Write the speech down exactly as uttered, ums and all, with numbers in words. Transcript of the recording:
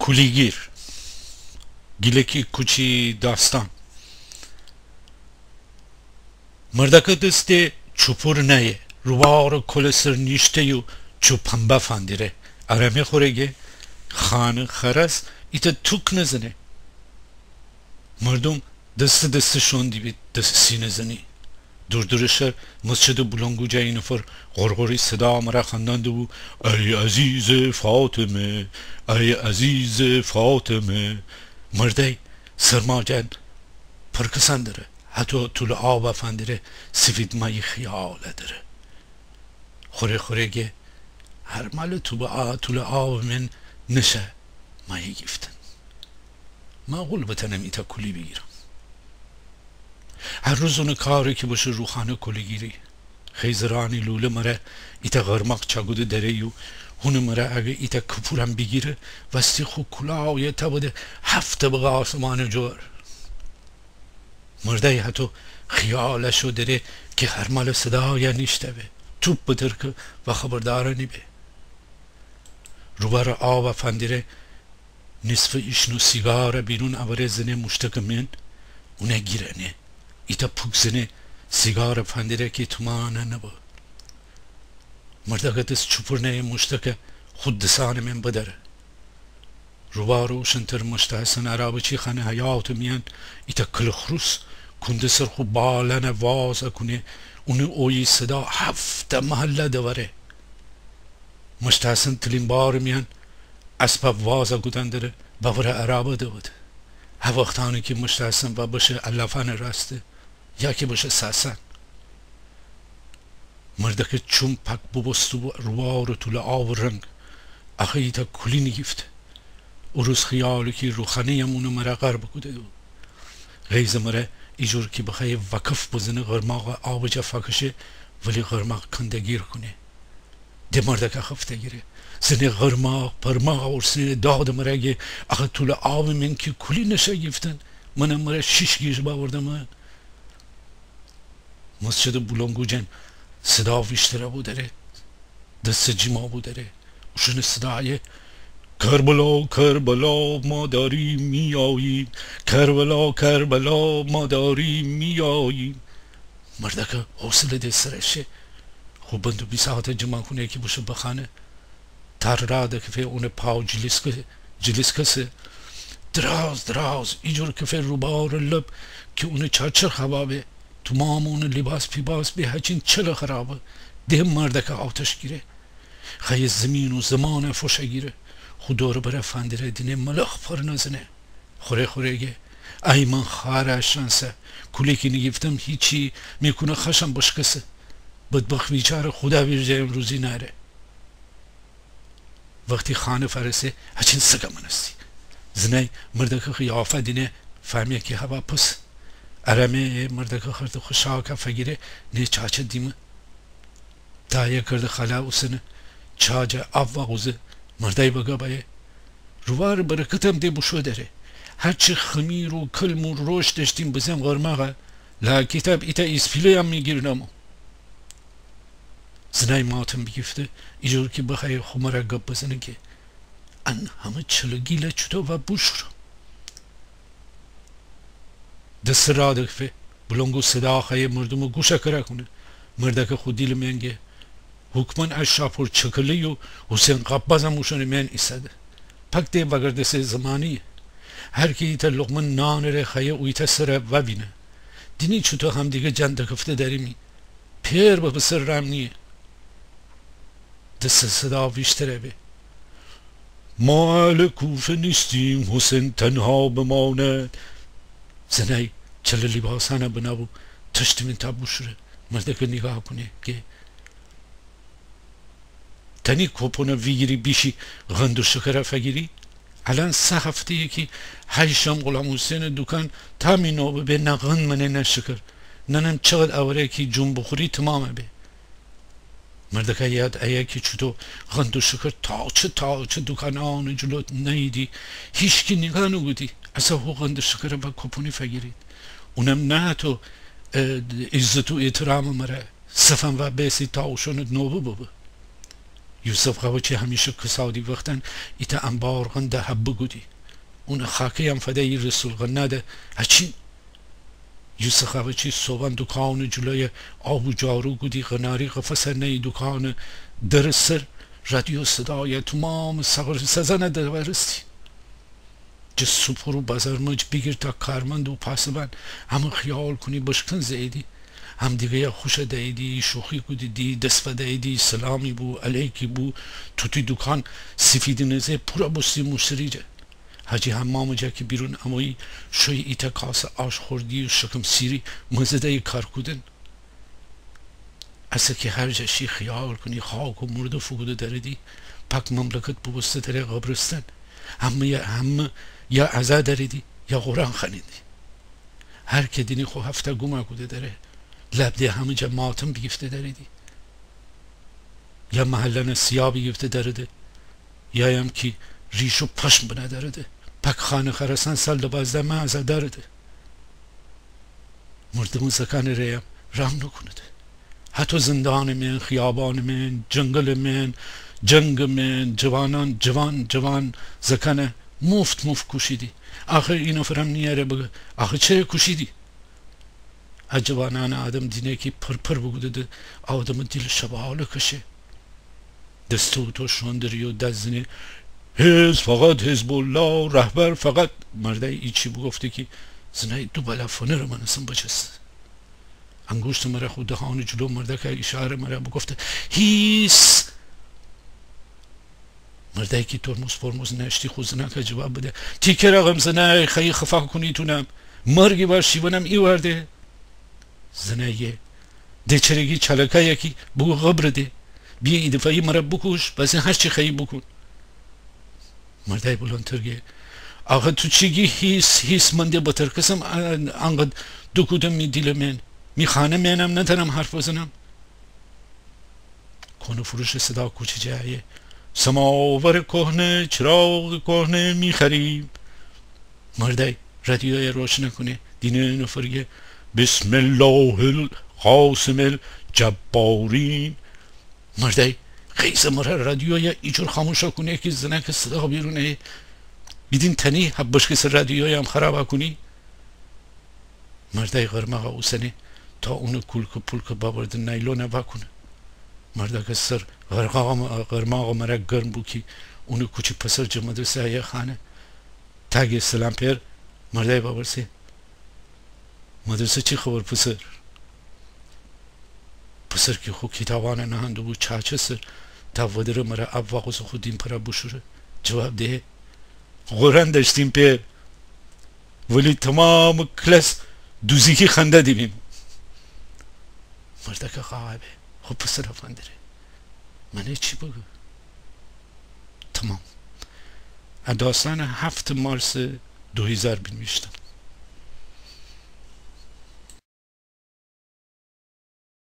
کولیگیر. گیلکی کوچی داستان. مردکه دس ده چوپور نأیه، رووارٚ کول سر نیشته یو چوب پنبه فندیره. ارمه خوره گه خانه خرس ایتأ توک نزنه. مردوم دسته دسته شون دیبید دس سینه زنی. دوردورٚ شر مسجدٚ بولنگو جا ای نفر غرغری صدا مره خواندن دوبو: ای عزیز فاطمه، ای عزیز فاطمه. مردأی سرما جان پرکسان دره، هتو تولٚ آب فندیره سیفید مایی خیال دره. خوره خوره گه هر مال تو به آ تولٚ آب من نشه مایی گیفتن. معقول بتنم ایتأ کولی بیگیرم. هر روز اونٚ کاره کی بشه روخانه کولیگیری. خیزرأنی لوله مره ایتأ قرماق چاگوده دره یو هونٚ مره اگه ایتأ کپورم بیگیره، وستی خو کولایه تأوده هفت طبقه آسمانٚ جور. مردأی هتو خیال شو دره کی هر مال صدایه نیشتأوه، توپ بدرکه و خبردار نیبه. رووارٚ آب فندیره، نیصفٚ ایشنو سیگار بیرون اوره زنه موشتکٚ من، اونه گیرنه. ایتأ پوک زنه سیگار فندیره کی تومانه نبه. مردکه دس چوپور نأیه موشتکه خو دسانٚ من بدره. رووارٚ اوشنتر مشت حسن عرابچی خانه حیاطٚ میأن ایتأ کلخروس کونده سر خو بالأنه واز کونه، اونٚ اویی صدا هفت محله دوره. مشت حسن تلیمبارٚ میأن اسبه واز کودن دره، ببره عرابه دوده. هه وختأنی کی مشت حسن وا بشه علافأنٚ راسته، یا کی بشه ساسان. مردکه چوم پاک بوبوسته بو رووارٚ تولٚ آبٚ رنگ، آخه ایتأ کولی نیگیفته. او روز خیالی کی روخانه‌یم اونٚ مره غرق بوکوده دو. غیظٚ مره ایجور کی بخوأیه وکف بزنه قرماقه آبٚ جا فکشه، ولی قرماق کنده‌گیر کونه. ده مردکه خفته گیره. زنه قرماق پرماق اورسنه دادٚ مره گه آخه تولٚ آبٚ من کی کولی نشه گیفتن، منم مره شیش گیج باوردمه. مسجدٚ بولنگو جن صدا ویشتره بودره، دسته جیما بودره. اوشونٚ صدایه: کربلا، کربلا، ما داریم می‌آییم. کربلا، کربلا، ما داریم می‌آییم. مردکه حوصله ده سر شه. خو بند و بیساطه جیما کونه کی بشه بخانه. تار را دکفه اونٚ پا جلیسکه، جلیسکه سه. دراز دراز ایجور کفه رووارٚ لب کی اونٚ چاچر خبابه. تومامٚ اونٚ لیباس پیباس به هچین چله خرابه. ده مردکه آتش گیره. خوأیه زیمین و زمانه فوشه گیره. خو دور و بره فندیره دینه ملخ پر نزنه. خوره خوره گه: ای من خوأره شانسه، کولی کی نیگیفتم هیچی، می کونه خشم بشکسه. بدبخت بیچاره خودا ویرجه امروزی نأره. وختی خانه فأرسه هچین سگه مأنستی. زنأی مردکه قیافه دینه فهمه کی هوا پسه. ارمه مردکه خرده خو شاکه فگیره، نه چاچه دیمه. تایه کرده خاله اوسنه چا جا آب واغوزه. مردأی بگه بأیه: رووارٚ برکتم ده بوشو دره. هرچی خمیر و کلم و روش دشتیم بزم قرماقه، لااقل ایتأ ایسپیله‌یم می‌گیرنمو. زنأی ماتم بیگیفته، ایجور کی بخوأیه خو مره گب بزنه گه: ان همه چله گیله چوطو وا بوشورم؟ دسته را دکفه، بولنگو صدا خوأیه مردومٚ گوشه کره کونه. مردکه خو دیلٚ مئن گه: حکماً ا شاپور چکله یو حسین قبازم اوشونٚ مئن ایساده. پک ده وگردسه زمانیه. هر کی ایتأ لقمه نانٚ ره خوأیه اویتأ سره ووینه. دینی چوطو همدیگه جان دکفته دأریمی. پئر به پسر رحم نییه. دسته صدا ویشتره به: ما اهل کوفه نیستیم حسین تنها بماند. زنأی چله لیباسأنه بنه بو تشتیمین تا بوشوره. مردکه نیگاه کونه گه: تأنی کوپنه ویگیری بیشی قند و شکره فگیری؟ الأن سه هفته‌یه کی هیشم غلام حسینٚ دوکان تا می نوبه به، نه قند منه نه شکر. ننم چقدر اوره کی جون بوخوری تومامه به. مردکه یاد ایه کی چوطو قند و شکر تاچه تاچه دوکانأنٚ جلو نأییدی، هیشکی نیگاه نوکودی. اسه هو قند و شکره وا کوپنی فگیرید. اونم نه هتو، اه، عزت و احترامٚ مره. صفم وا بیسی تا اوشونٚ نوبه ببه. یوسف قاوچی همیشه کسادی وختأن ایتأ انبار قنده حبه کودی. اونٚ خاکه‌یم فدیی رسول قناده هچین. یوسف قاوچی صوبأن دوکانٚ جلویه آب و جارو کودی، قناری قفسه نهیی دوکانٚ درٚ سر. رادیو صدایه تومامٚ سقر سزأنه دوأرستی. جٚه سوپور و بازارمج بیگیر تا کارمند و پاسبان، همه خیال کونی بشکن زه‌ییدی. همدیگه‌یه خوش ده‌ییدی، شوخی کودیدی، دس فدییدی، سلامی بو، علیکی بو. توتی دوکان سیفیدی نزه پورَ بوستی موشتری جا. حاجی حمامٚ جا کی بیرون امویی، شویی ایتأ کاسه آش خوردی و شکم سیری مزه ده‌یی کار کودن. اسه کی هر جا شی خیال کونی خاک و مرده فوکوده دریدی، پاک مملکت بوبوسته دره قبرستان. همه‌یه، همه‌یه عزا دریدی یا قرآن خوأنیدی. هر کی دینی خو هفته گوم کوده دره. لب ده همه جا ماتم بیگیفته دریدی. یا محله‌نه سیا بیگیفته دریدی، یایم کی ریش و پشم بنه دریدی. پاک خانه خراسان سال دوازده ماه عزا دریدی. مردومٚ زکانٚ ره‌یم رحم نوکونیدی. هتو زندانٚ مئن، خیابانٚ مئن، جنگلٚ مئن، جنگٚ مئن، جوانأن، جوان، جوان زکانه موفت موفت کوشیدی. آخر اینفرم نیأره بگه، آخر چره کوشیدی؟ ا جوانأنه آدم دینه کی پرپر بوکودیدی، آدمٚ دیل شباله کشه. دسته اوتو شوئون دری و داد زنه: «حزب فقط حزب‌الله، رهبر فقط.» مردأی ایچی بوگفته کی زنأی دو بلا فنره مانستن بچسته. انگوشتٚ مره خو دهانٚ جلو مردأکه ایشاره مره بوگفته: «هیس!» مردأی کی ترمز پرمز نأشتی خو زنأکه جواب بده: «تی که رقم زنأی، خوأیی خفا کونی تونم؟ مرگی وار شیونم ایوار ده.» زنأیه: «ده چرگی چالکایه کی بوگو قبر ده. بیه ایدفعه‌یی مره بوکوش، بس هرچی خوأیی بوکون.» مردأی بلندتر گه: «آخه تو چی گی هیس هیس؟ من ده بترکسم انقد دوکودم می دیلٚ مئن؟ می خانه مئنم نتأنم حرف بزنم؟» کهنه‌فروشٚ صدا کوچه جا آیه: «سماور کهنه، چراغ کهنه می‌خریم.» مردأی رادیویه روشن کونه، دینه نفر گه: «بسم الله القاسم الجبارین.» مردأی غیظٚ مره رادیویه ایجور خاموش کونه کی زنأکه صدا بیرون آیه. بیدین تأنی هبشکسٚ رادیویم خراب کونی؟ مردأی قرماغه اوسنه تا اونٚ کولکه پولکه ببرده نایلونه واکونه. مردأکه سر قرماغه، قرماغه مره گرم بو کی اونٚ کوچی پسر جٚه مدرسه آیه خانه. تا گه سلام پئر، مردأی وورسه: «مدرسه چی خبر پسر؟» پسر کی خو کیتابأنه نهأندوبو چاچه سر تا ودرٚ مره آب واغوسه خو دیم پره بوشوره، جواب دهه: «قرآن دأشتیم پئر، ولی تومامٚ کلاس دوزیکی خنده دیبیم.» مردأکه قاقا به، خو پسره فندره: «مأنه چی بوگو؟» تمام. ا داستأنه هفت مارس دو هیزار بینیویشتم.